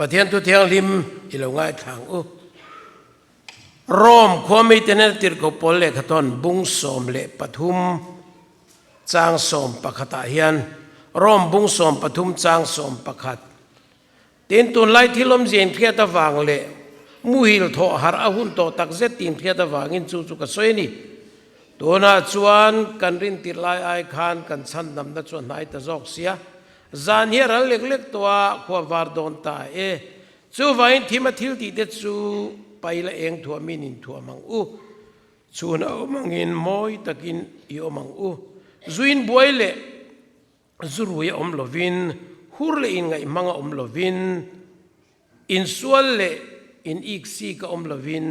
Pathian thu thianghlim i lo ngaithla ang u. Rome khua mite hnena tirhkoh pawl lehkhathawn bung 13 chang 11 ah hian Rome bung 13 chang 11 Tin, tunlai thil awmzia inhriat avang leh muhil thawh harh a hun tawh takzet tih inhriat avangin chu chu ka sawi a ni. Tunah chuan kan rintirh lai ai khan kan chhandamna chu a hnai ta zawk sia. Zan hi a ral lek lek tawh a, khua var dawn ta e. Chuvangin thim a thil tih te chu paila eng thuamin inthuam ang u. Chhun a awm angin mawi takin i awm ang u. Zuin buai leh Zurui a awm lovin, hur leh inngaihmang a awm lovin, insual leh in iksik a awm lovin,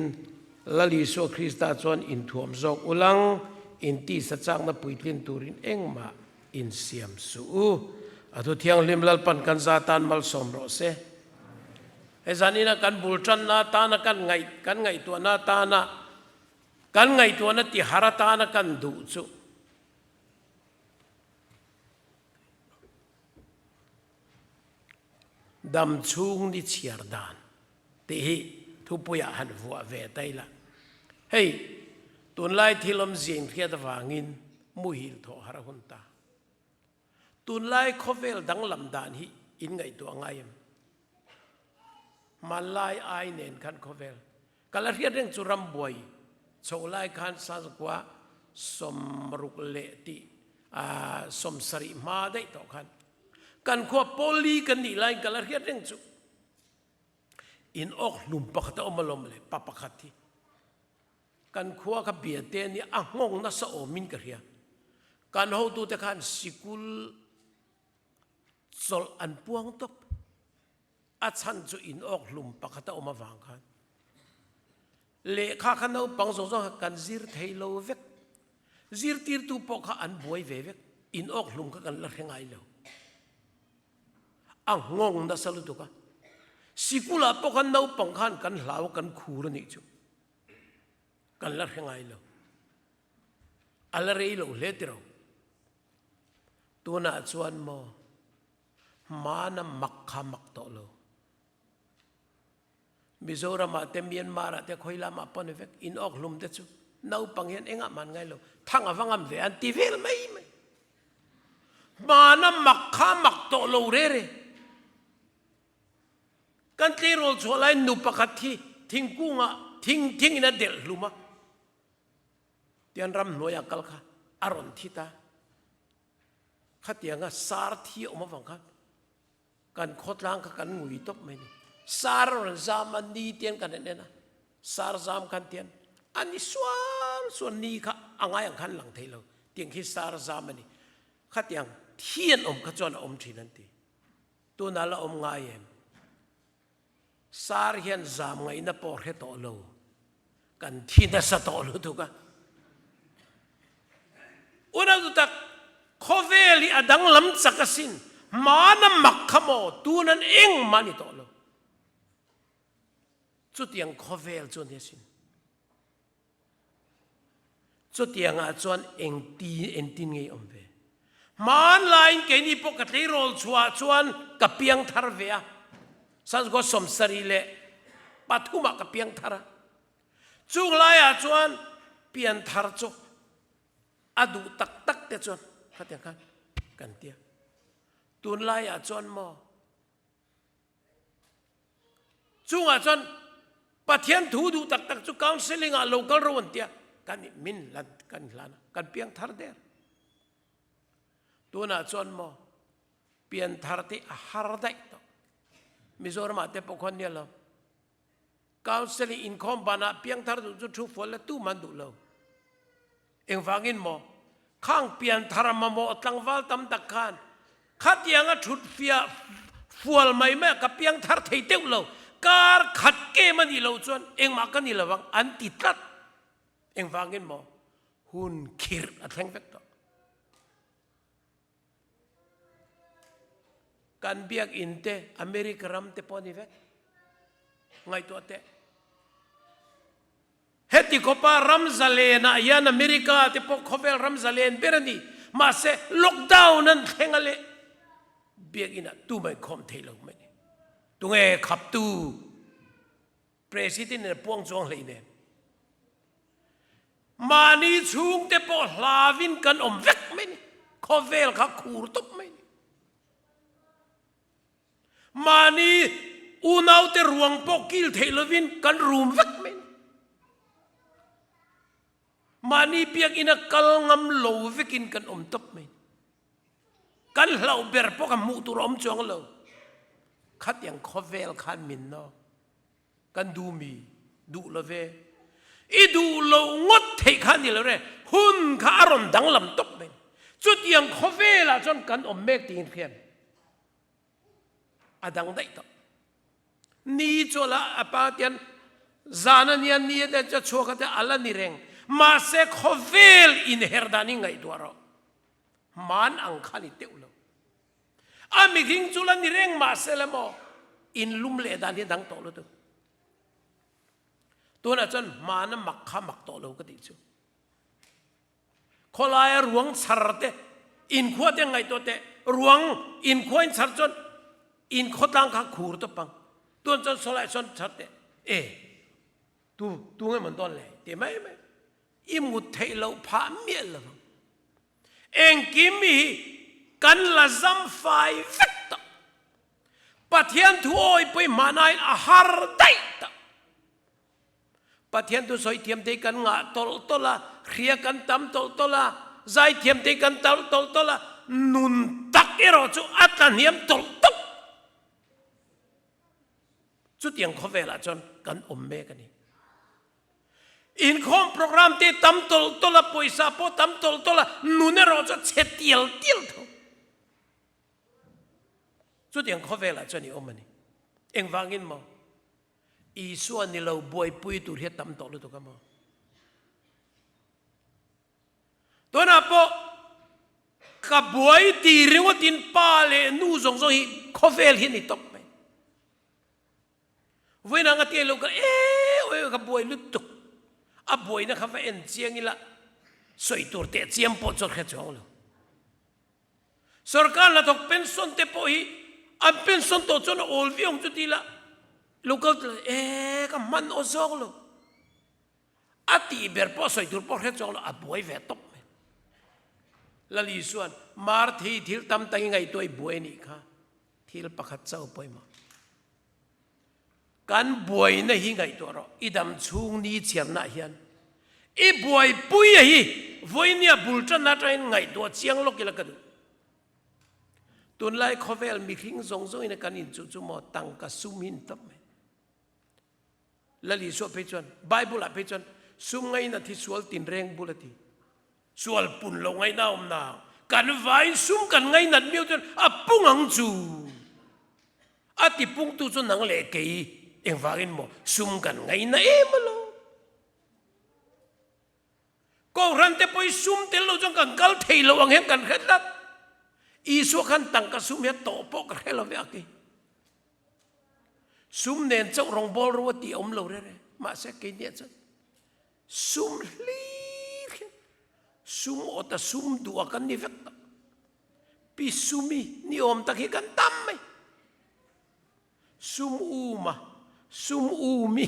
Lal Isua Krista chuan inthuam zawk ulang, intisa chakna puitlin turin engmah insiam suh u. A thu thianghlim Lalpan kan za tan malsawm rawh se. He zanina kan bul tanna atana kan ngaih kan ngaihtuahna atana kan ngaihtuahna tihar atana kan duh chu Dam chhung ni chhiar dan tih hi thupuiah han vuah ve ta ila. Hei, tunlai thil awmzia inhriat avangin muhil thawh har a hun ta. Tunlai khawvel danglam dan hi in ngaihtuah ngai em? Hmanlai ai nen khan khawvel Ka la hriat reng chu rambuai chho lai khan Sazakua 60 leh tih 70 hma daih tawh khan kan khua Pawli kan nih laiin ka la hriat reng chu in awk hlum pakhat a awm alawm le pa pakhat hi kan khua kha bia te nia a nghawng nasa awmin ka hria kan hotute khan sikul chawlh an puang tawp. A chhan chu in awk hlum pakhat a awm avang khan lehkha kha naupang zawng zawng kha kan zir thei lo vek. Zirtirtu pawh kha an buai ve vek. In awk hlum kha kan la hre ngai lo. A nghawng nasa lutuk a. Sikulah pawh khan naupang khan kan hlau a kan khur a nih chu. Kan la hre ngai lo. A la rei lo hle tiro. Tunah chuan maw Hmana mak kha mak tawh lo. Mizoram ah te Myanmar ah te khawi lamah pawh ni vek in awk hlum te chu naupang hian engah man ngai lo thang a va ngam ve an ti vel mai mai. Hmana mak kha mak tawh lo re re. Kan tleirawl chhuah laiin nu pakhat hi thingkung ah thing thing in a delh hlum a. Tian ramhnuai ah kal kha a rawn thi ta. Khatianga sar thi a awm avang khan kan khawtlang kha kan ngui tawp mai ni. Sar a rawn zam a, ni te an kan en en a, sar zam khan tian a ni sual sual ni kha a ngai ang khan lang thei lo tiang khi sar zam a ni. Khatiang thi an awm kha chuan a awm thin an ti. Tunah la awm ngai em? Sar hian zam ngaihna pawh hre tawh lo, kan thi nasa tawh lutuk a. Unau tu tak, khawvel hi a danglam chak asin, hmana mak kha maw, tun an engmah ni tawh lo. Chutiang khawvel chu a ni asin. Chutiangah chuan engti engtin nge i awm ve? Hmanlaiin keini pawh ka tleirawl chhuah chuan ka piang thar ve a, Sanskrit 73 ah ka piang thar a. Chung laiah chuan pian thar chu a duh tak tak te chuan khatiang khan kan tia. Tunlaiah chuan maw Chungah chuan Pathian thu duh tak tak chu counselling ah lo kal ro an tia kan min hlan kan hlan a kan piang thar der. Tunah chuan maw pian thar te a har daih tawh. Mizoram ah te pawh khuan nia lo. Counselling inkhawm banah piang thar duh chu thu fual la tu man duh lo. Engvangin maw? Khang pianthar mamawh tlangval tam tak khan khatianga thut fiah fual mai mai a ka piangthar thei teuh lo, kar khat kem a nih loh chuan engmah ka ni lo ang an ti tlat. Engvangin maw? Hun khirh a thleng vek tawh. Kan biakinn te America ram te pawh a ni vek. Ngaihtuah teh. Heti khawpa ram zalenah hian America te pawh khawvel ram zalen ber a ni. Mahse, lockdown an thleng a leh biakinah tumah inkhawm thei lo mai ni. Tunge khaptu President in a puang chuang hlei nen. Mahni chhungte pawh hlavin kan awm vek mai ni. Khawvel kha khur tawp mai ni. Mahni unaute ruang pawh kil theih lovin kan rum vek mai ni. Mahni biakina kal ngam lo vekin kan awm tawp mai ni. Kan hlauh ber pawh ka hmuh tur a awm chuang lo. Khatiang khawvel khan min nawk. Kan duh mi duh lo ve. I duh lo ngawt theih kha ni lo re. Hun kha a rawn danglam tawp mai. Chutiang khawvelah chuan kan awm mek tiin hian a dang daih tawh. Ni chu ala a pa tian zan a nia ni a tia chhuak a tia ala ni reng. Mahse khawvel inher dan hi ngaihtuah rawh. Hman ang kha ni teuh lo. A mihring chu la ni reng mahse le maw in lum leh dan hi dang tawh lutuk. Tunah chuan hmana mak kha mak tawh lo ka tih chu. Khawlaia ruang chhar te, inkhua te ngaihtuah teh, ruang inkhua in chhar chuan inkhawtlang kha khur tawp ang. Tun chuan sawlai sawn chhar teh, e tu tu nge mawn dawn le ti mai mai. I mut theih loh phah miah lo vang. Engkim hi kan la zam fai vek tawh. Pathian thu awi pawh hi hmahnain a har daih tawh. Pathian thu sawi thiam te hi kan ngah tawlh tawlh a, hria kan tam tawlh tawlh a, zai thiam te hi kan tam tawlh tawlh a, nun tak erawh chu a tla hniam tawlh tawlh. Chutiang khawvelah chuan kan awm mek a ni. Inkhawm program te tam tawlh tawlh a, pawisa pawh tam tawlh tawlh a, nun erawh chu a chhe tial tial tho. Chutiang khawvelah chuan i awm a ni. Engvangin maw? Isua ni lo buaipui tur hi a tam tawh lutuk a maw? Tunah pawh ka buai ti ringawtin pa leh nu zawng zawng hi khawvel hi a ni tawp mai. Vawiin anga ti lo ka e oi ka buai lutuk. A buaina kha va en chiang ila sawi tur teh chiam pawh chuan hre chuang lo. Sorkar hnathawk pension te pawh hi an pension tawh chuan a awl viau ang chu ti ila local e ka hman aw zawk lo. A tih ber pawh sawi tur pawh hre chuang lo a buai ve tawp mai. Lal Isuan Marthi thil tam tak i ngaihtuah i buai anih kha thil pakhat chauh pawimawh. Kan buaina hi ngaihtuah rawh, i dam chhung ni chhiarnaah hian i buaipui a hi vawinia bul tanna atangin ngaihtuah chiang lawk ila ka duh. Tunlai khawvel mihring zawng zawngin a kan inchuh chu maw tangka sum hi an tawp mai. Lal Isua phei chuan Bible ah phei chuan sum ngaina thi sual tinreng bul a ti. Sual pun lo ngaihna a awm na ang. Kan vaiin sum kan ngainat miau chuan a pung ang chu. A ti pungtu chu nang leh kei engvangin maw sum kan ngaina em alo. Kohhran te pawhin sum tel lo chuan kan kal thei lo ang hian kan hre tlat. Isua khan tangka sum hian tawh pawh ka hre lo ve a ki. Sum nen chauh rawngbawl ro a tih a awm lo rere. Mahse keiniah chuan Sum hlir hian sum awta sum duh a kan ni vek tak. Pi sumi ni awm tak hi kan tam mai. Sum uma, sum umi,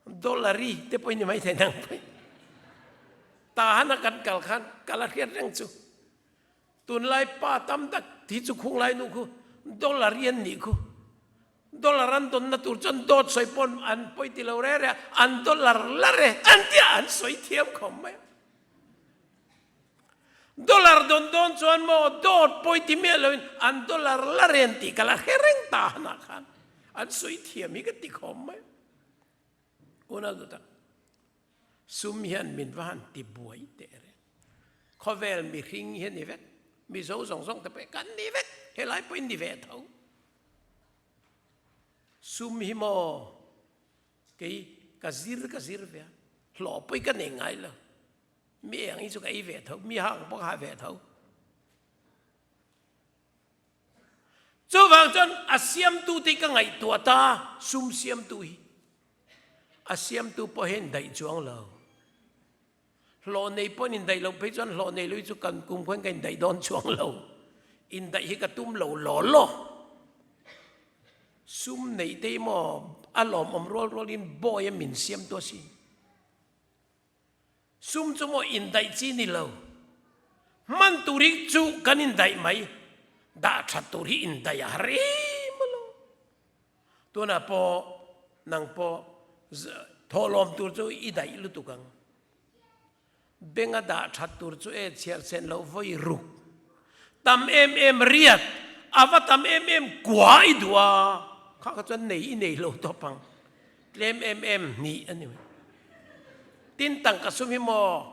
dollari te pawh ni mai thei nang pawh. Tahana kan kal khan kal a hriat reng chu. Tunlai pa tam tak hi chu khunglai nu khu dollar i an nih khu. Dollar an dawnna tur chuan dawt sawi pawn an pawi ti lo re re a, an dollar la re an tia an sawi thiam khawp mai a. Dollar dawn dawn chuan maw dawt pawi ti miah loin an dollar la re an tih ka la hre reng ta hanah khan an sawi thiam hi ka ti khawp mai a. Unau duh tak. Sum hian min va han ti buai teh reng. Khawvel mihring hi a ni vek, Mizo zawng zawng te pawh hi kan ni vek, helai pawh in ni ve tho. Sum hi maw kei ka zir ka zir ve a, hlawh pawh hi ka nei ngai lo. Mi eng hi chu ka ei ve tho, mi hang pawh ka ha ve tho. Chuvang chuan a siamtu te hi ka ngaihtuah ta, sum siamtu hi. A siamtu pawh hian daih chuang lo. Hlawh nei pawhin indaih loh phei chuan hlawh nei lo hi chu kan kum khuan ka indaih dawn chuang lo. Indaih hi ka tum lo law law. Sum neih te hi maw a lawmawm rual rualin bawi a min siam tu a si. Sum chu maw indaih chi ni lo. Hman tur hi chu kan indaih mai. Dah that tur hi indaih a har em a lo. Tunah pawh nang pawh thawhlawm tur chu i daih lutuk ang. Benga dah that tur chu e chhiar chhen loh vawi ruk. Tam em em riat, a va tam em em kua i duh a, kha kha chuan nei i nei lo tawp ang. Tlem em em hnih a ni mai. Tin tangka sum hi maw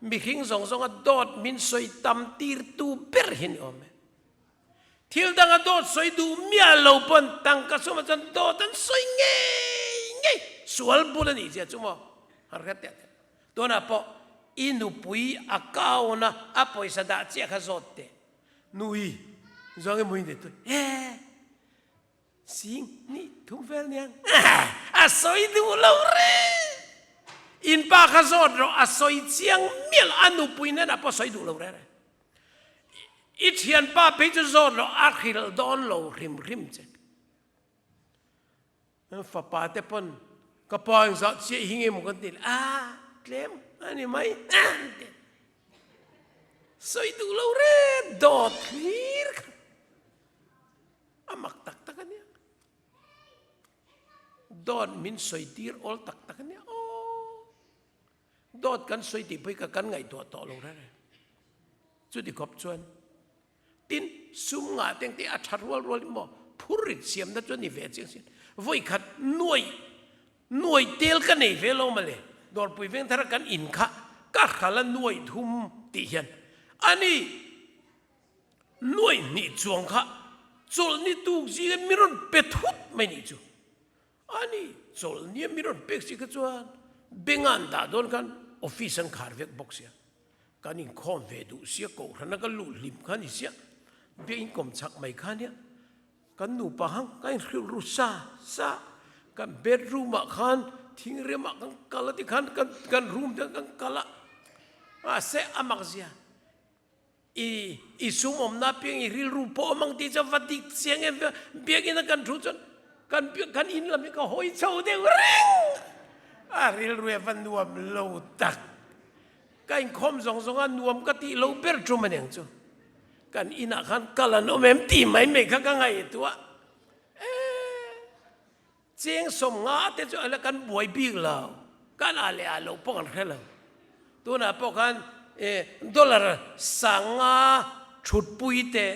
mihring zawng zawnga dawt min sawi tam tirtu ber hi ni awm e. Thil danga dawt sawi duh miah lo pawn tangka sumah chuan dawt an sawi ngei ngei. Sual bul a nih zia chu maw han hre teh teh. Tunah pawh i nupui a kauna a pawisa dah chiah kha zawt teh. Nui zawng i mui nei tu e sing ni thum vel niang a sawi duh lo reng. In pa kha zawt rawh a sawi chiang miah lo a nupui hnenah pawh sawi duh lo reng reng. I thianpa phei chu zawt loh a hrilh dawn lo hrim hrim che. Fapa te pawn ka pa engzah chiah hi nge maw kan ti le a tlem a ni mai an ti. Sawi duh lo reng dawt hlir kha a mak tak tak a nia. Dawt min sawi tir awl tak tak a nia aw. Dawt kan sawi tih pawh hi ka kan ngaihtuah tawh lo reng reng. Chuti khawp chuan tin sum ngah teng te a tha rual rual in maw phur rit siamna chu a ni ve chiang sin. Vawi khat nuai nuai tel ka nei ve lo mawle Dawrpui Vengthara kan in kha ka hral a nuai thum tih hian ani nuai hnih chuang kha chawlhni tuk zingin mi rawn pe thut mai nih chu. Ani chawlhni a mi rawn pek si kha chuan bank a an dah dawn khan office an khar vek bawk sia, kan inkhawm ve duh sia, kohhran a ka luh hlim kha ni sia, biak inkawm chak mai kha nia, kan nupa hang kan inhrilh ru sa sa, kan bedroom ah khan thingrem ah kan kal a tikhan kan room te kan kal a, mahse a mak zia. I i sum awmna apiang i rilru pawh awm ang tih chuan va dik chiang em ve. Biakinn a kan thu chuan kan kan in lam hi ka hawi chho deuh reng. A rilru hi a va nuam lo tak. Ka inkhawm zawng zawng a nuam ka tih lo ber tum a niang chu. Kan inah khan kal an awm em tih mai mai kha ka ngaihtuah. Eee. Cheng sawmnga te chu ala kan buai bik lo, kan ah leh ah loh pawh kan hre lo. Tunah pawh khan dollar sanga thutpui te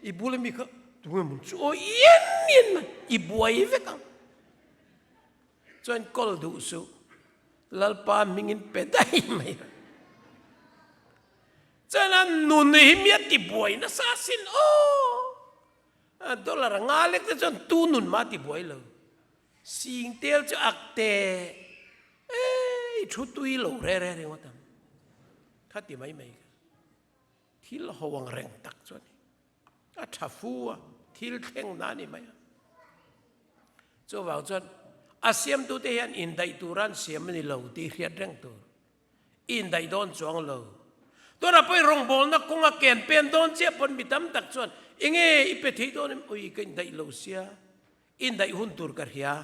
i bul ami kha tunge maw chu aw ian ian mai i buai vek ang. Chuan kawl duh suh, Lalpa hmingin pe daih mai rawh. Chuan a nun hi mi a ti buai nasa asin aw. Dollar nga lek te chuan tu nun mah ti buai lo. Sing tel chu ak te ei thu tui lo re re ringawt ang. Kha ti mai mai kha. Thil ho ang reng tak chu a ni. A tha fu a, thil thleng na a ni mai a. Chuvang chuan a siamtute hian indaih tura an siam a ni lo tih hriat reng tur. I indaih dawn chuang lo. Tunah pawh i rawngbawlna kawnga ken pen dawn chiah pawn mi tam tak chuan enge i pe thei dawn em? Ui ka indaih lo sia, i indaih hun tur ka hria.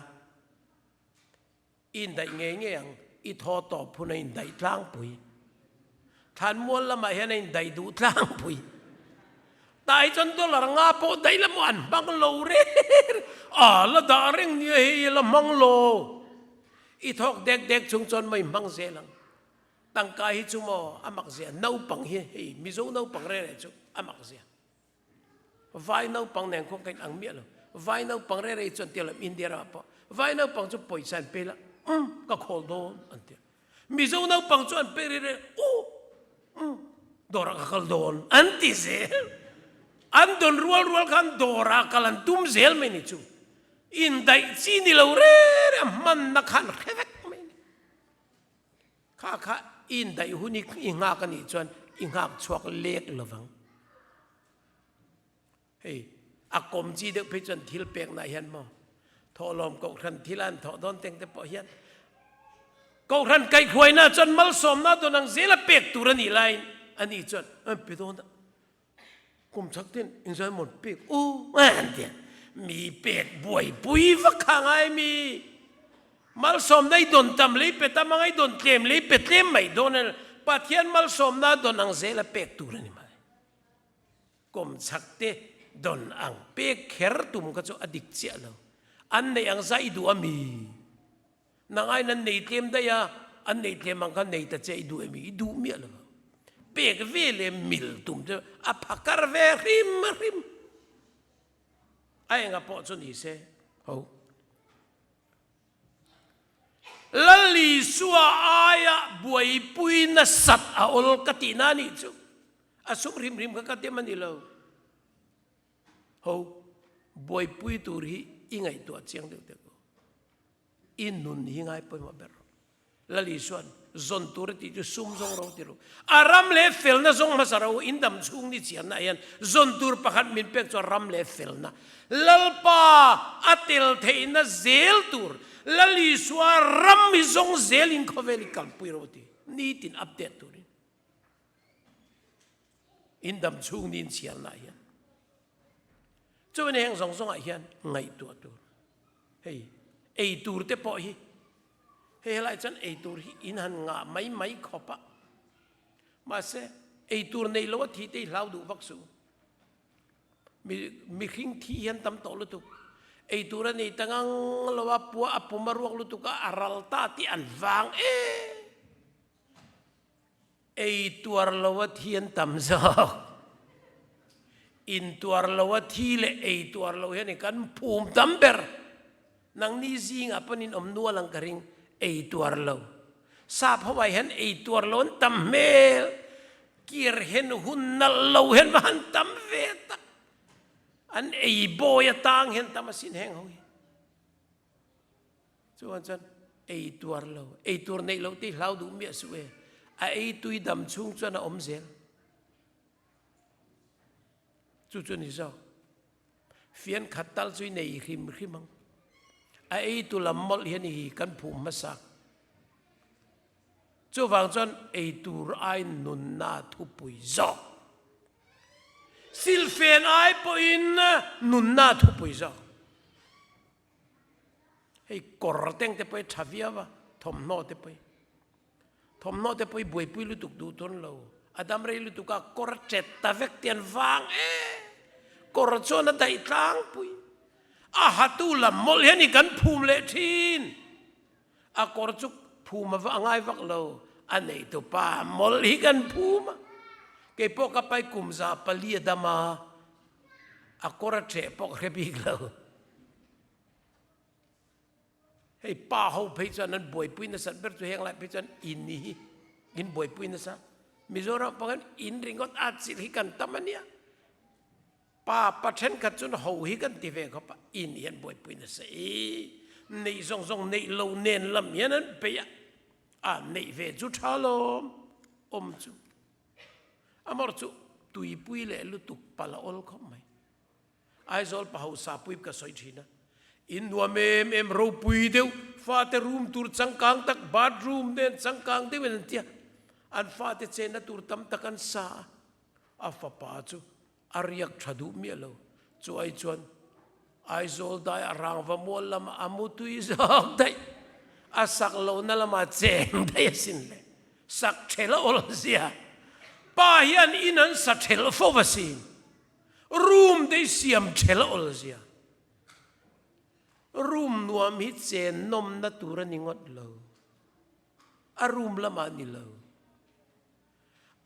I indaih ngei ngei ang, i thaw tawp hun a indaih tlangpui. Thlanmual lamah hian a indaih duh tlangpui. Tah hi chuan dollar nga pawh daih la maw an hmang lo reng reng. A la dah reng nia hei i la hmang lo. I thawk dek dek chung chuan maw i hmang zel ang. Tangka hi chu maw a mak zia, naupang hi hei Mizo naupang reng reng chu a mak zia. Vai naupang nen khuang ka in ang miah lo. Vai naupang reng reng hi chuan tia lo India ramah pawh vai naupang chu pawisa an pe la umm ka khawl dawn an tia. Mizo naupang chu an pe reng reng u umm dawrah ka kal dawn an ti zel. An dawn rual rual khan dawrah kal an tum zel mai ni chu. Indaih chi ni lo reng reng a hmanna khan hre vek mai a ni. Kha kha i indaih hun i i nghak a nih chuan i nghak chhuak lek lo vang. Hei a kawm chi deuh phei chuan thil pekna hian maw thawhlawm kohhran thil a an thawh dawn teng te pawh hian kohhran kaihhruaina chuan malsawmna dawn ang zela pek tur a nih laiin ani chuan an pe dawn a. Kum chak ten inzai mawn pek u an ti a. Mi pek buaipui vak kha ngai mi. Malsawmna i dawn tam lei pe tam anga i dawn tlem lei pe tlem mai dawn a ni. Pathian malsawmna a dawn ang zel a pek tur a ni mai. Kum chak te dawn ang pek kher tum kha chu a dik chiah lo. An neih ang zai i duh a mi? Nang aiin an nei tlem daih a, an nei tlem ang kha nei ta che i duh em i duh miah lo vang. Pek ve leh mil tum chu a phakar ve hrim hrim. A enga pawh chu ni se ho. Lal Isua aia buaipui nasat a awl ka tihna a nih chu. A sum hrim hrim kha ka tem a ni lo. Ho, buaipui tur hi i ngaihtuah chiang deuh teh ko. I nun hi ngai pawimawh ber rawh. Lal Isua'n zawn tur a tih chu sum zawng ro ti ru. A ram leh felna zawng hmasa ro in dam chhung ni chianna ah hian zawn tur pakhat min pek chuan ram leh felna Lalpa a tel theihna zel tur Lal Isua ram hi zawng zel in khawvel i kalpui ro ti nitin update turin in dam chhung ni in chhiarna ah hian chuan heng zawng zawng ah hian ngaihtuah tur hei ei tur te pawh hi hei helai chuan ei tur hi in han ngah mai mai khawp a mahse ei tur nei lo a thi te hi hlau duh vak suh mi mihring thi hian tam tawh lutuk ei tur a nei ta ngang lo a pua a pum a ruak lutuk a a ral ta tih an vang em. Ei tuar lo a thi an tam zawk. In tuar lo a thi leh ei tuar lo hian kan phum tam ber. Nangni zingah pawn in awm nual ang ka ring, ei tuar lo. Sap ho ah hian ei tuar lo an tam hmel. Kir hen hun nalh lo hian va han tam ve tak. An ei bawi atang hian tam asin heng ho hi. Chuan chuan ei tuar lo, ei tur neih loh te hi hlau duh miah suh e. A ei tui dam chhung chuan a awm zel. Chu chu ni zawk. Fian khat tal chu i nei hrim hrim ang. A ei tu lam mawlh hian i kan phum hmasa. Chuvang chuan ei tur ai nunna thupui zawk. Silfen ai pawhin nunna thupui zawk. Hei kawr teng te pawh hi tha viau a, thawmhnaw te pawh hi. Thawmhnaw te pawh hi buaipui lutuk duh dawn lo. A dam rei lutuk a, kawr a tet ta vek te an vang e. Kawr chuan a daih tlangpui. A hatu lam mawlh hian i kan phum leh thin. A kawr chu phum a va ngai vak lo, a neitu pa mawlh hi kan phum a. Keipawh ka pai kum 400 a dam a, a kawr a ṭheh pawh ka hre bik lo. Hei pa ho phei chuan an buaipui nasat ber chu heng lai phei chuan in ni hi in buaipui nasa. Mizoram pawh hian in ringawt at chilh hi kan tam a nia. Pa pa thenkhat chuan ho hi kan ti ve khawp a, in hi an buaipui nasa i neih zawng zawng neih lo nen lam hian an peih a, a neih ve chu tha lawm awm chu. Amawr chu tuipui leh lutuk pal a awl khawp mai. Aizawl pa hausa puip ka sawi thin a, in nuam em em ropui deuh, fate room tur changkang tak bathroom nen changkang deuhin an ti a, an fate chenna tur tam tak an sa a, a fapa chu a riak tha duh miah lo, chu ai chuan Aizawl dai a rangva mual lamah a mu tui zawk daih, a sak lohna lamah cheng daih asin le, sak thelh a awl zia, pa hian in an sa thelh fo asin. Room te hi siam ṭhel a awl zia. Room nuam hi chen nawmna tur a ni ngawt lo. A room lamah a ni lo.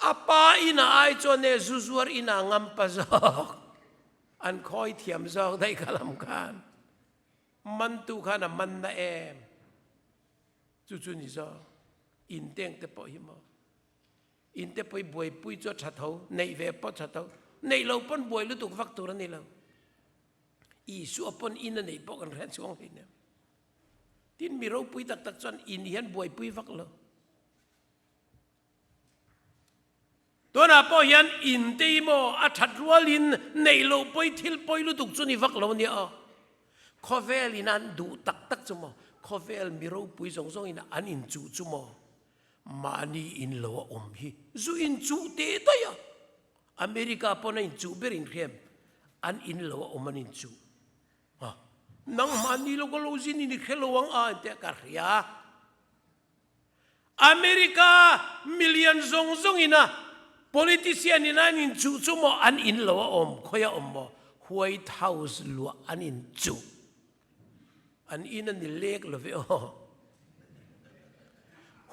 A pa inah ai chuan e zu zuar inah ngampa zawk. An khawi thiam zawk daih kha lam khan. Mantu khan a man na em. Chu chu ni zawk. Inteng te pawh hi maw. In te pawh i buaipui chu a tha tho, neih ve pawh a tha tho. Neih lo pawn buai lutuk vak tur a ni lo. Isua pawn in a neih pawh kan hriat chuang hlei nem. Tin mi ropui tak tak chuan in hian buaipui vak lo. Tunah pawh hian in te hi maw a that rualin neih loh pawi thil pawi lutuk chu ni vak lo a nia aw. Khawvel in an duh tak tak chu maw, khawvel mi ropui zawng zawng in an inchuh chu maw. Mahni in lo a awm hi zu in chuh teh daih a. America pawn a inchuh ber in hriam an in lo a awm an inchuh. Ha, nangmah ni lo ka lo zin in i hre lo ang a intia ka hria. America million zawng zawng ina politician in an inchuh chu maw an in lo a awm khawi a awm maw White House luah an inchuh. An in a ni lek lo ve aw.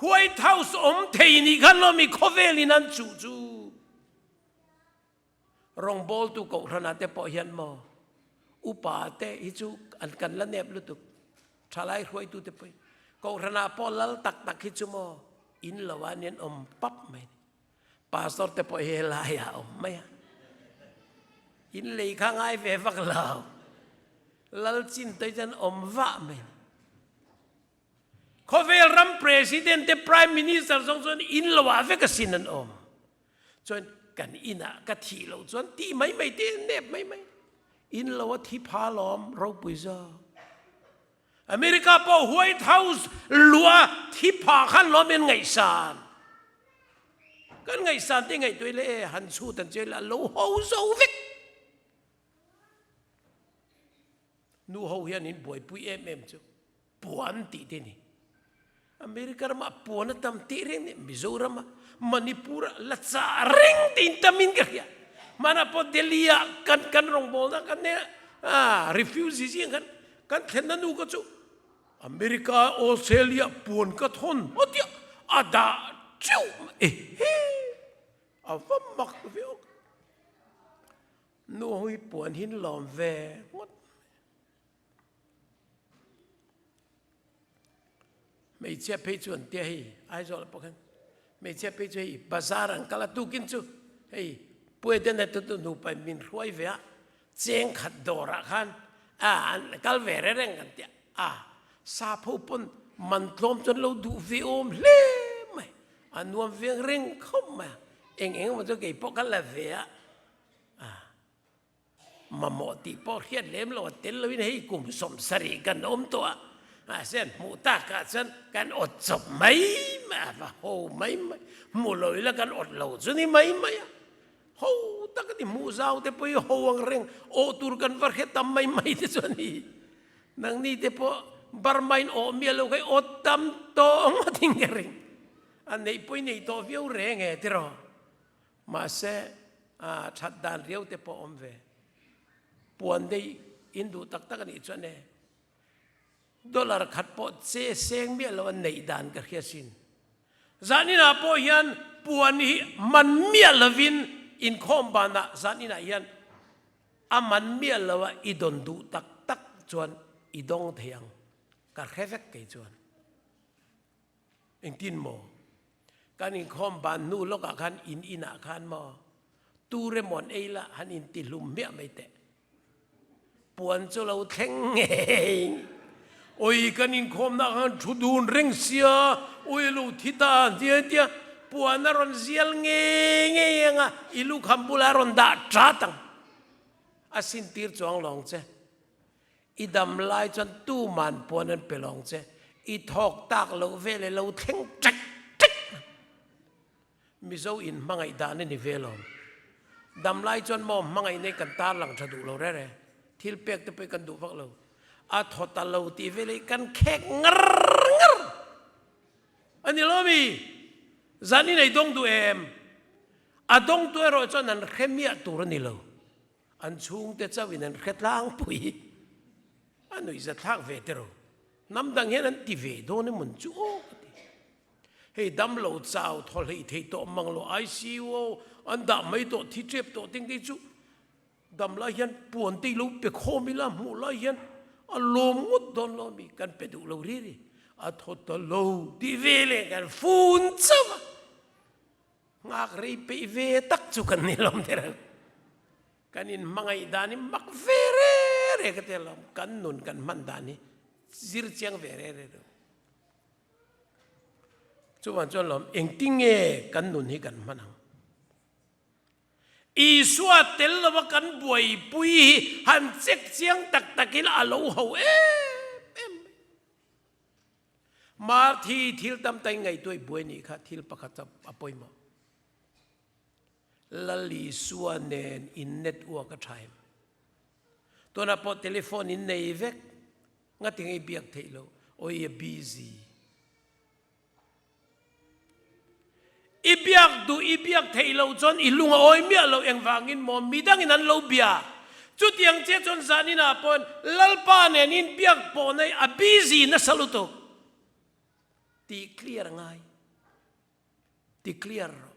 White House awm thei nih khan lawmi khawvel in an chuh chu. Rawngbawltu kohhranah te pawh hian maw upa te hi chu an kan la nep lutuk. Thalai hruaitu te pawh hi kohhranah pawh lal tak tak hi chu maw in lo ah an awm pap mai. Pastor te pawh hi helai ah a awm mai a. In lei kha ngai ve vak lo. Lal chin te chuan awm vah mai. Khawvel ram president te prime minister zawng chuan in lo ah vek asin an awm. Chuan kan in ah ka thih loh chuan tih mai mai te nep mai mai. In lo a thi pha lawm ropui zawk. America pawh White House luah thi pha khan lawm in ngaihsan. Kan ngaihsan te ngaihtuah ila e han chhut an che ila a lo ho zo vek. Nu ho hian in buaipui em em chu puan tih te ni. America ramah puan a tam teh reng nen Mizoram ah Manipur ah la chah reng te in tam in ka hria. Hmanah pawh Delhi ah kan kan rawngbawlna kan nei a refugee zing khan kan thlenna nu kha chu America Australia puan ka thawn a tia a dah teuh mai ehe a va mak ve awk. Nu ho hi puan hi an lawm ve ngawt mai. Hmeichhia phei chu an tia hei Aizawl ah pawh khan hmeichhia phei chu hei bazar an kal a tukin chu hei Puedena te chu nupa in min hruai ve a cheng khat dawr ah khan a an kal ve reng reng kan tia a sap ho pawn man tlawm chuan lo duh ve awm hle mai a nuam veng reng khawp mai a eng eng emaw chu kei pawh ka la ve a. A mamawh tih pawh hriat lem lo a tel loin hei kum 70 kan awm tawh a, mahse an hmuh takah chuan kan awt chawp mai mai a, va ho mai mai, hmu lo ila kan awt lo chu ni mai mai a, ho tak a ni, hmuh zau te pawh hi ho ang reng, awh tur kan va hre tam mai mai te chu a ni, nangni te pawh Burma in awh miah lo kha i awt tam tawh ngawt in ka ring, a neih pawh i nei tawh viau reng e tiraw. Mahse, a that dan riau te pawh awm ve. Puan dei in duh tak tak a nih chuan e, dollar khat pawh che seng miah lo a neih dan ka hria sin. Zaninah pawh hian puan hi man miah lovin inkhawm banah zaninah hian a man miah lo a i dawn duh tak tak chuan i dawng thei ang ka hre vek kei chuan. Engtin maw? Kan inkhawm ban hnu lawkah khan in inah khan maw tur emaw an ei la han intihlum hmiah mai teh. Puan chu lo thleng ngei. Oi kan inkhawmna khan thu dun reng sia, oi a lo thi ta an ti a tia puan a rawn zial ngei ngei ang a, i lukham bulah a rawn dah tat ang. A sintir chuang lawng che. I dam lai chuan tuman puan an pe lawng che, i thawk tak loh vel e lo thleng ṭek ṭek. Mizo in hmangaih dan a ni ve lawm. Dam lai chuan maw hmangaih nei kan tar lang ṭha duh lo reh reh. Thil pek te pawh hi kan duh vak lo. A thaw ta lo tih vel hi kan khek ngar ngar a ni lo mi? Zan i nei dawng duh em? A dawngtu erawh chuan an hre miah tur a ni lo. An chhungte chauhin an hre tlangpui. A nuihza thlak ve tiraw. Hnam dang hian an ti ve dawn emawn chu aw ka ti. Hei damlo chau thaw hleih theih tawh mang lo ICU an dah mai tawh thi tep tawh teng te chu dam lai hian puan te i lo pe khawm ila hmuh lai hian a lawm ngawt dawn lo ami kan pe duh lo ri ri a thaw ta lo tih ve leh kan fun chauh a. Nghak rei peih ve tak chu kan ni lawm te reng. Kan in hmangaih dan hi mak ve re re ka ti alawm. Kan nun kan hman dan hi zir chiang ve re re lo. Chuvang chuan lawm engtinge kan nun hi kan hman ang. Isua tel lova kan buaipui hi han check chiang tak takin a lo ho em em mai. Marthi thil tam tai ngaihtuah i buai nih kha thil pakhat chu a pawimawh. Lal Isua nen in network a tha em? Tunah pawh telephone in nei vek, ngatinge i biak theih loh? Awi a busy. I biak duh i biak theih loh chuan i lung a awi miah loh engvangin maw midangin an lo bia. Chutiang che chuan zaninah pawhin Lalpa nen in biak pawh nei a busy nasa lutuk tih clear ngai. Ti clear rawh.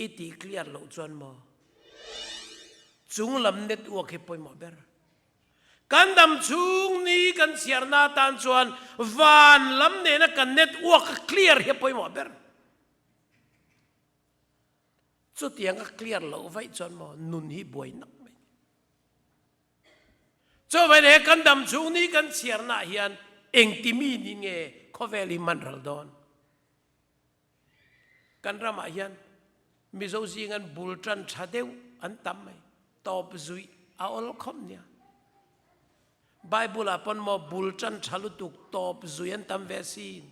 I tih clear loh chuan maw? Chung lam network hi pawimawh ber. Kan dam chhung ni kan chhiarna atan chuan van lam nena kan network a clear hi a pawimawh ber. Chutiang a clear loh vaih chuan maw nun hi buai nak mai. Chuvangin he kan dam chhung ni kan chhiarna ah hian engti mi ni nge khawvel hi hman ral dawn? Kan ramah hian Mizo zing an bul tan tha deuh an tam mai. Tawp zuih a awl khawp nia. Bible ah pawn maw bul tan tha lutuk tawp zuih an tam ve sin.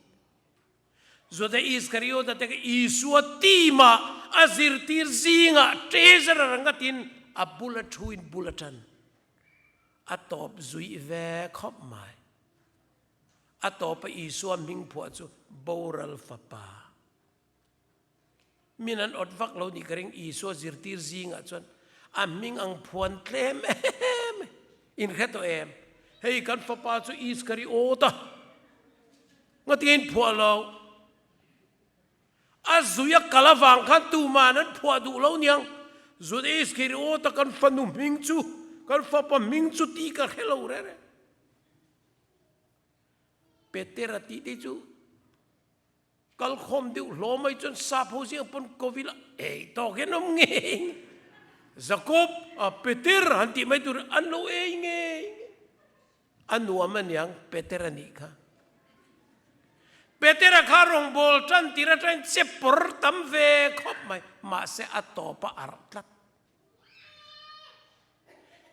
Juda Iskariota te kha Isua team ah a zirtir zingah treasurer ngatin a bul a thu in bul a tan. A tawp zuih ve khawp mai. A tawpa Isua hming phuah chu boral fapa. Min an awt vak lo nih ka ring Isua zirtir zingah chuan a hming ang phuan tlem em in hre tawh em? Hei kan fapa chu Iskariota ngatinge in phuah lo? A zui a kal avang khan tuman an phuah duh lo niang. Juda Iskariota kan fanu hming chu kan fapa hming chu tih ka hre lo rere. Petera tih te chu kalkhawm deuh hlawm mai chuan sap ho zing pawn kovil a ei tawk hian awm ngei. Jakob a Peter han tih mai tur an lo ei ngei. A nuam aniang Peter a nih kha. Petera kha rawngbawl tan tir atangin che pawr tam ve khawp mai mahse a tawp a arh tlat.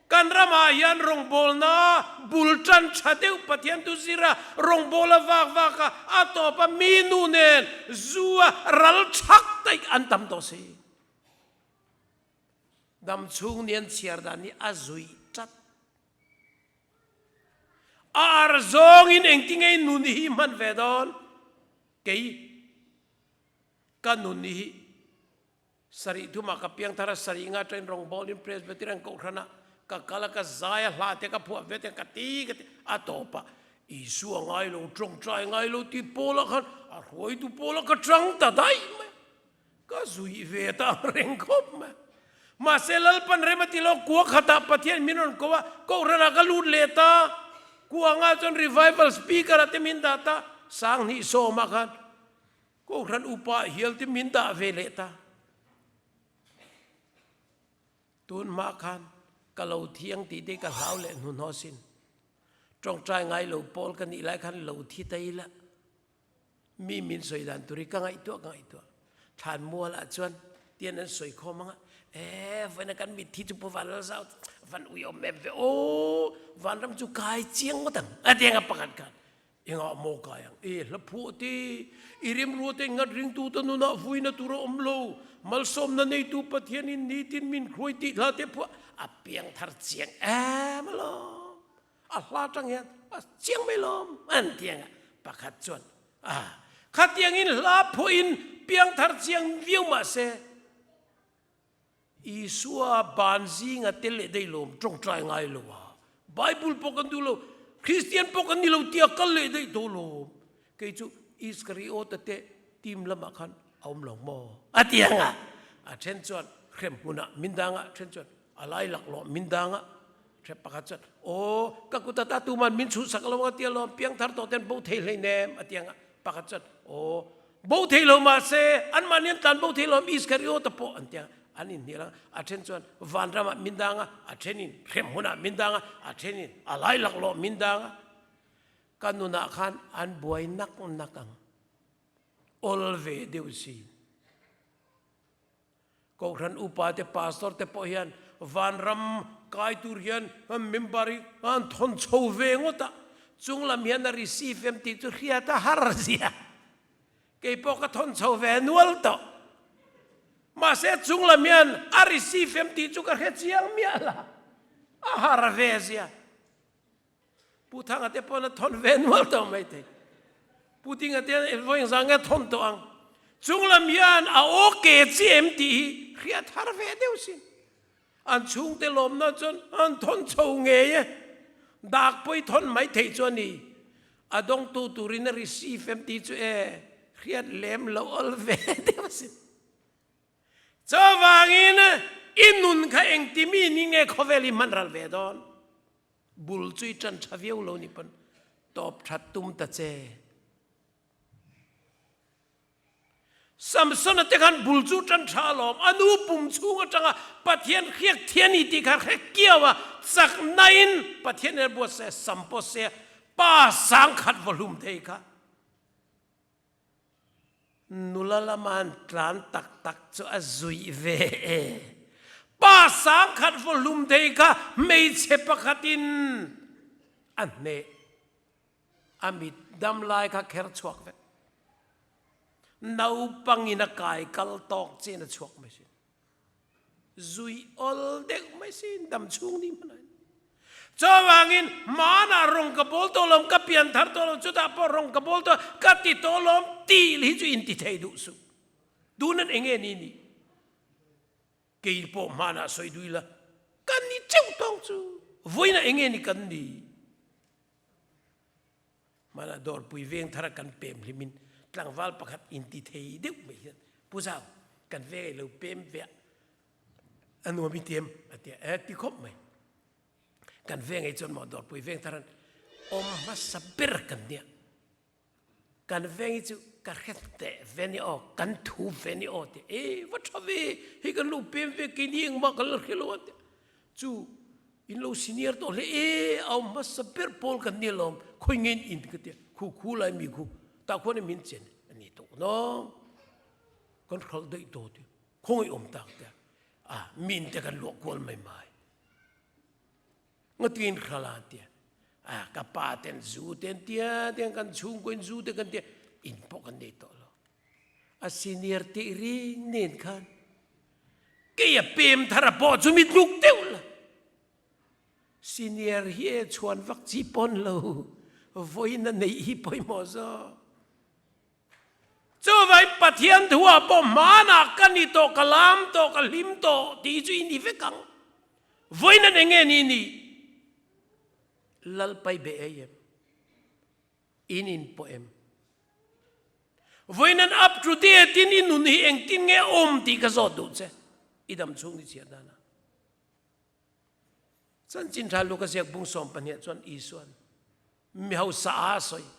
Kan ramah hian rawngbawlna bul tan tha deuh Pathian tu zira rawngbawla vak vak a, a tawp a mi nu nen zu a ral thak daih an tam tawh si. Dam chhung ni an chhiar dan hi a zuih tlat. A ar zawngin engtinge i nun hi hman ve dawn? Kei ka nun hi Sarih thumah ka piang thar a, sarih nga train rawngbawlin Presbyterian kohhranah ka kal a, ka zai a, hla te ka phuah ve te ka ti ka ti a tawp a, Isua ngai lo, tawngtai ngai lo tih pawlah khan a hruaitu pawlah ka tang ta daih mai a, ka zuih ve ta ang reng khawp mai a. Mahse Lalpan rem a ti lo, kua khatah Pathian min rawn ko a, kohhranah ka lut leh ta, kua angah chuan revival speaker ah te min dah ta, Sanghnih sawmah khan Kohhran upa hial te min dah ve leh ta. Tun hma khan ka lo thiang tih te ka hlau leh hnuhnawh sin. Tawngtai ngai lo pawl ka nih lai khan lo thi ta ila. Mi min sawi dan tur hi ka ngaihtuah ka ngaihtuah. Thlan mual ah chuan tian an sawi khawm anga e vawiin a kan mitthi chu Pu Vanlalzau van uiawm em ve aw vanram chu kai chiang ngawt ang a ti anga pakhat khan Engah maw kai ang e hla phuah te, i remrua te ngat ringtu te nunah vuina tur a awm lo, malsawmna neitu Pathianin nitin min hruai tih hla te phuah a piang thar chiang em alawm, a hla tang hian a chiang mai lawm an ti ang a, pakhat chuan a khatiangin hla phuahin piang thar chiang viau mah se, Isua ban zinga tel leh daih lawm tawngtai ngai lo a, Bible pawh kan duh lo, Kristian pawh kan ni lo tia kal leh daih tawh lawm. Kei chu Iskariota te team lamah khan a awm lo maw? A ti ang a, a then chuan hrem hmunah min dang a, a then chuan a lai laklawh min dang a, then pakhat chuan aw ka kut ata tuman min chhuhsak lo ang a tia lawm, piangthar tawh ten bo thei hleinem a ti ang a, pakhat chuan aw Bo thei lo mahse anmahni an tlan bo thei lo Iskariota pawh an tia an inhnial ang. A then chuan vanramah min dang a, a thenin hrem hunah min dang a, a thenin a lai laklawh min dang a. Ka nunah khan an buai nak nak ang. Awl ve deuh si. Kohhran upa te pastor te pawh hian vanram kai tur hian member hi an thawn chho ve ngawt a, chung lam hian a receive em tih chu hriat a har zia. Kei pawh ka thawn chho ve nual tawh. Mahse chunglam hian a receive em tih chu ka hre chiang miah la, a har ve zia. Pu Thanga te pawn a thawn ve nual tawh mai thei. Pu Dinga te vawiin zang nge thawn tawh ang. Chunglam hian a okay chi em tih hi hriat har ve deuh sin. An chhungte lawmna chuan an thawn chho ngei e. Dak pawi thawn mai thei chu a ni. A dawngtu turin a receive em tih chu e hriat lem loh awl ve deuh sin. Chuvangin i nun kha engti mi ni nge khawvel hi hman ral ve dawn? Bul chu i ṭan ṭha viau lo ni pawn tawp ṭhat tum ta che. Samsona te khan bul chu ṭan ṭha alawm, a nu pum chhung aṭanga Pathian hriak thian i tih kha hre kiau a, chaknain Pathian nen buatsaih a, sam pawh se a, pa sangkhat vaw hlum thei kha. Nula lama an tlan tak tak chu a zuih ve e. Pa sangkhat vaw hlum thei kha hmeichhe pakhatin a hneh. A mit dam lai kha kher chhuak vek. Naupangin a kai kal tawk chiin a chhuak mai sin. Zui awl deuh mai sin dam chhung ni hman ain. Chuvangin hmanah rawng ka bawl tawh lawm, ka pian thar tawh lawm, chutah pawh rawng ka bawl tawh, ka ti tawh lawm tih hi chu inti thei duh suh. Tunan enge ni ni? Kei pawh hmanah sawi dui la, kan ni cheuh tawng chu. Vawiinah enge ni kan ni? Hmanah dawrpui veng thara kan pem hlimin tlangval pakhat inti thei deuh mai hian Pu Zau, kan veng ei lo pem ve a, a nuam i ti em? a ti a, e ti khawp mai. Kan veng ei chuan maw dawrpui veng tharan awm hmasa ber kan nia. Kan veng hi chu ka hre teh ve ni aw, kan thu ve ni aw ti e va tha ve, hei kan lo pem ve keini engmah kan la hre lo a ti. Chu in lo senior tawh hle e, a awm hmasa ber pawl kan ni alawm, khawi nge in in ka ti a, khu khu lai mi khu tah khuan in min chen a ni tawh nawng, kan hralh daih tawh ti, khawngaih awm tak te a, mi in te kan luah kual mai mai. Ngatin hralh a an ti a, a ka pa ten zu te an tia, tiang kan chhungkaw in zu te kan tia, in pawh kan nei tawh lo. A senior tih ring nen khan kei a pem thar a pawh chu mi tluk deuh la. Senior hi e chhuan vak chi pawn lo, vawiin a neih hi pawimawh zawk. Chuvangin Pathian thuah pawh hmanah ka ni tawh, ka lam tawh, ka hlim tawh tih chu i ni vek ang. Vawiin an eng nge ni ni? Lalpai be ei em? In in pawh em? Vawiin an up to date in i nun hi engtin nge awm tih ka zawt duh che. I dam chhung ni chhiat danah. Chanchin tha Luka ziak bung 12 chuan Isuan mi hausa a sawi.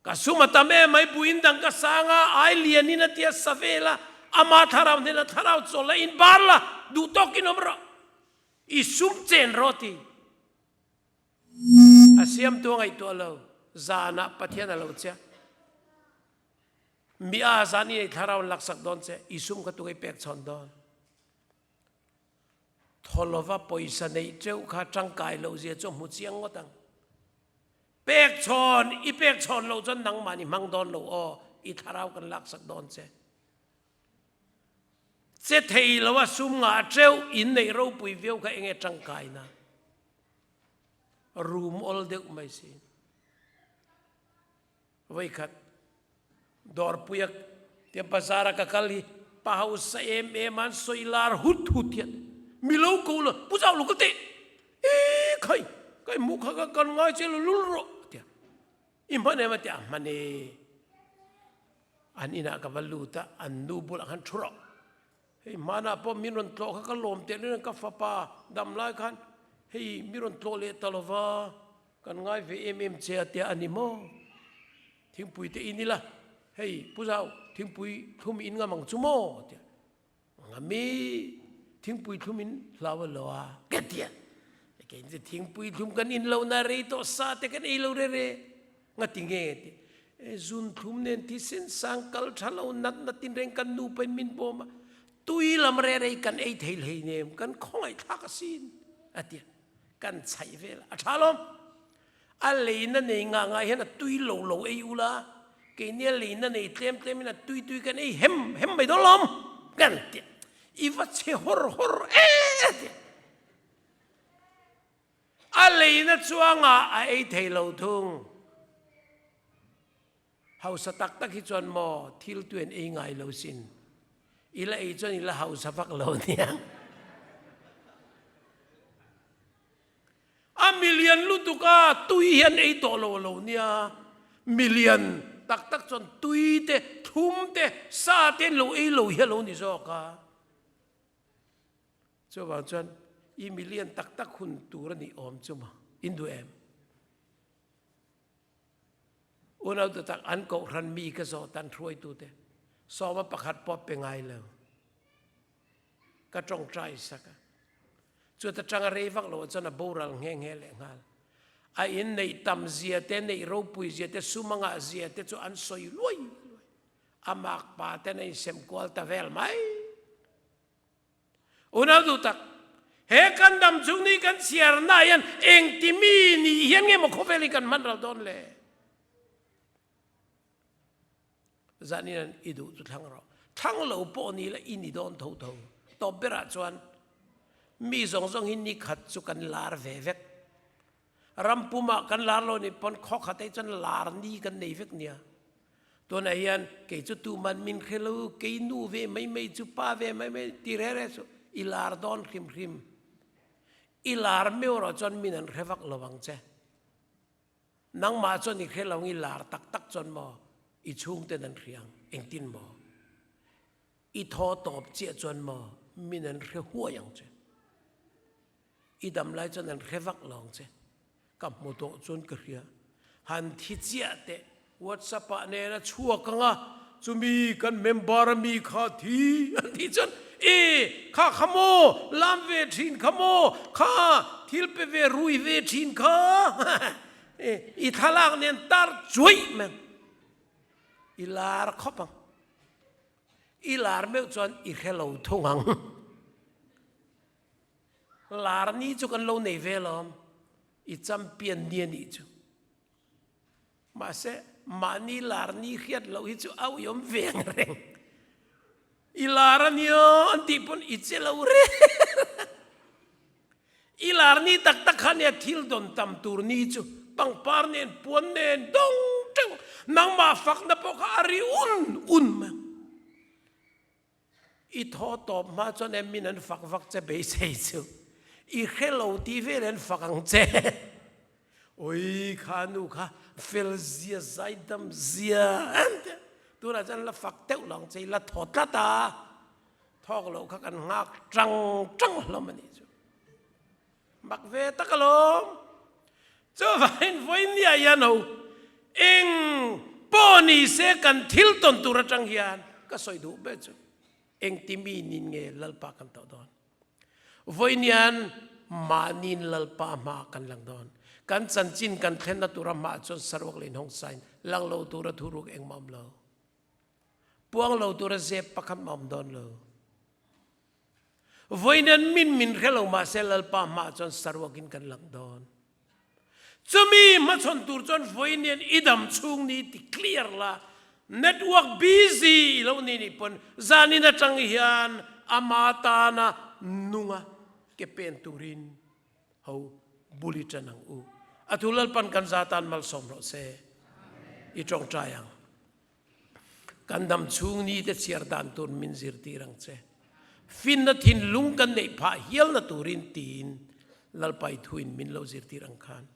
Ka sum a tam em mai, buin dang ka sang a, ai lian in a tia sa vel a, ama thlarau hnena thlarau chawl la, in bar la, duh tawk in awm rawh, i sum chen rawh ti. A siamtu a ngaihtuah lo, zanah Pathian a lo che. Mi a zan i ei thlarau an laksak dawn che, i sum kha tu ngei pek chhawn dawn. Thaw lova pawisa neih teuh kha tangkai loh zia chu a hmu chiang ngawt ang. Pek chhawn, i pek chhawn loh chuan nangmah ni hmang dawn lo aw, i thlarau kan laksak dawn che. Che thei lo a sum ngah teuh in neih ropui viau kha enge tangkaina? Rum awl deuh mai si. Vawikhat dawrpuia tia bazar a ka kal hi pa hausa em em an sawi lar hut hut hian mi lo ko la pu zau lo ka teh e khai kai mu kha ka kan ngai che lo lul rawh tia i hman em a tia hman e an inah ka va lut a an nu bulah khan thu rawh Hei hmanah pawh min rawn tlawh kha ka lawm teh reng ka fapa dam lai khan hei mi rawn tlawh leh ta lova kan ngai ve em em che a tia a ni maw? Thingpui te in ila hei Pu Zau thingpui thlum in ngam ang chu maw? A tia ngami thingpui thlum in hlau a lo a ka tia kei chu thingpui thlum kan in lo na rei tawh sa te kan ei lo re re Ngati nge ti e zun thlum nen thisen sang kal tha lo nat na tin reng kan nu pain min bawm a tui lam re rei kan ei thei hlei nem kan khawngaih thlak asin a tia kan chhaih vel a tha lawm a leina nei nga nga hian a tui lo lo ei ula keini a leina nei tlem tlem in a tui tui kan ei hem hem mai dawn lawm. Kan ti. I va che hawr hawr e ti. A leina chuangah a ei thei lo thung. Hausa tak tak hi chuan maw thil tu an ei ngai lo sin. I la ei chuan i la hausa vak lo nia. A milian lutuk a, tui hi an ei tawh lo lo nia. Milian tak tak chuan tui te, thlum te, sa te an lo ei lo hi a lo ni zawk a. Chuvang chuan i milian tak tak hun tur a nih awm chu maw? In duh em? Unau tu tak an kohhran mi ka zawh tan hruaitute sawma pakhat pawh pe ngai lo. Ka tawngtai sak a. Chuta tanga rei vak lo chuan a boral nghe nghe leh nghal. A in neih tam zia te, neih ropui zia te, sum a ngah zia te chu an sawi luai luai. A makpa ten a insem kual ta vel mai. Unau duh tak, he kan dam chung ni kan chhiarna hian engti mi nih hian nge maw khawvel hi kan hman ral dawn le? Zanin an i duh chu thlang rawh. Thlang lo pawh ni la i ni dawn tho tho. Tawp berah chuan mi zawng zawng hi ni khat chu kan lar ve vek. Ram pumah kan lar lo nih pawn khaw khat ah chuan lar ni kan nei vek nia. Tunah hian kei chu tuman min hre lo, kei nu ve mai mai chu pa ve mai mai ti re re chu i lar dawn hrim hrim. I lar meuh erawh chuan min an hre vak lo ang che. Nangmah chuan i hre lo ang i lar tak tak chuan maw i chhungten an hria ang, engtin maw? I thaw tawp chiah chuan maw min an hre huai ang che. I dam lai chuan an hre vak lo ang che. Ka hmu tawh chuan ka hria. Han thi chiah teh WhatsApp ah nen a chhuak ang a, chumi kan member a mi kha thi an tih chuan e kha kha maw lam ve thin kha maw kha thil pe ve rui ve thin kha i thlalak nen tar chuaih mai ang. I lar khawp ang. I lar meuh chuan i hre lo thung ang. Lar ni chu kan lo nei ve lawm, i champion ni a nih chu. Mahse, mahni lar ni hriat loh hi chu a uiawm ve ang reng. I lar a nia an tih pawn i che lo reng. I lar ni tak tak kha nia thil dawn tam tur ni chu pangpar nen puan nen dawng teuh nangmah fakna pawh kha a ri un un mai ang. I thaw tawp hma chuan em min an fak vak che beisei chu i hre lo tih vel an fak ang che. Oi kha nu kha fel zia zaidam zia an ti a, tunah chuan la fak teuh lo ang che i la thaw tlat a, thawk loh kha kan nghak tang tang hlawm a nih chu. Mak ve tak alawm. Chuvangin vawinia hian ho eng pawh ni se kan thil tawn tur atang hian ka sawi duh ber chu engti mi nin nge Lalpa kan tawh dawn. Vawiinian mahniin Lalpa hma kan lang dawn. Kan chanchin kan thlenna tura hmaah chuan saruak leh inhawngsain lang lo tura thuruk engmah awm lo. Puang lo tura zep pakhat mah awm dawn lo. Vawiin min min hre lo mahse Lalpa hmaah chuan saruakin kan lang dawn. Chumi hmachhawn tur chuan vawiin hian i dam chhung ni ti clear la, network busy i lo ni nih pawn zanin atang hian ama tana nunga ke pen turin ho bul i tan ang u. A thu Lalpan kan za tan malsawm rawh se. I tawngtai ang. Kan dam chhung ni te chhiar dan tur min zirtir ang che. Finna thinlung kan neih phah hialna turin tiin Lalpai thuin min lo zirtir ang khan.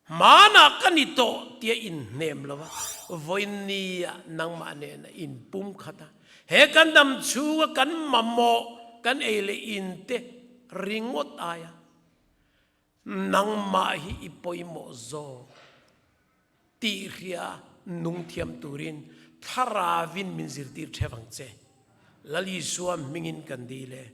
Hmanah ka ni tawh tia inhnem lo a, vawiin nia nangmah nena inpum khat a, he kan dam chhunga kan mamawh kan ei leh in te ringawt aia Nangmah hi i pawimawh zawk tih hria nung thiam turin Thlarauin min zirtir theuh ang che. Lal Isua hmingin kan dil e.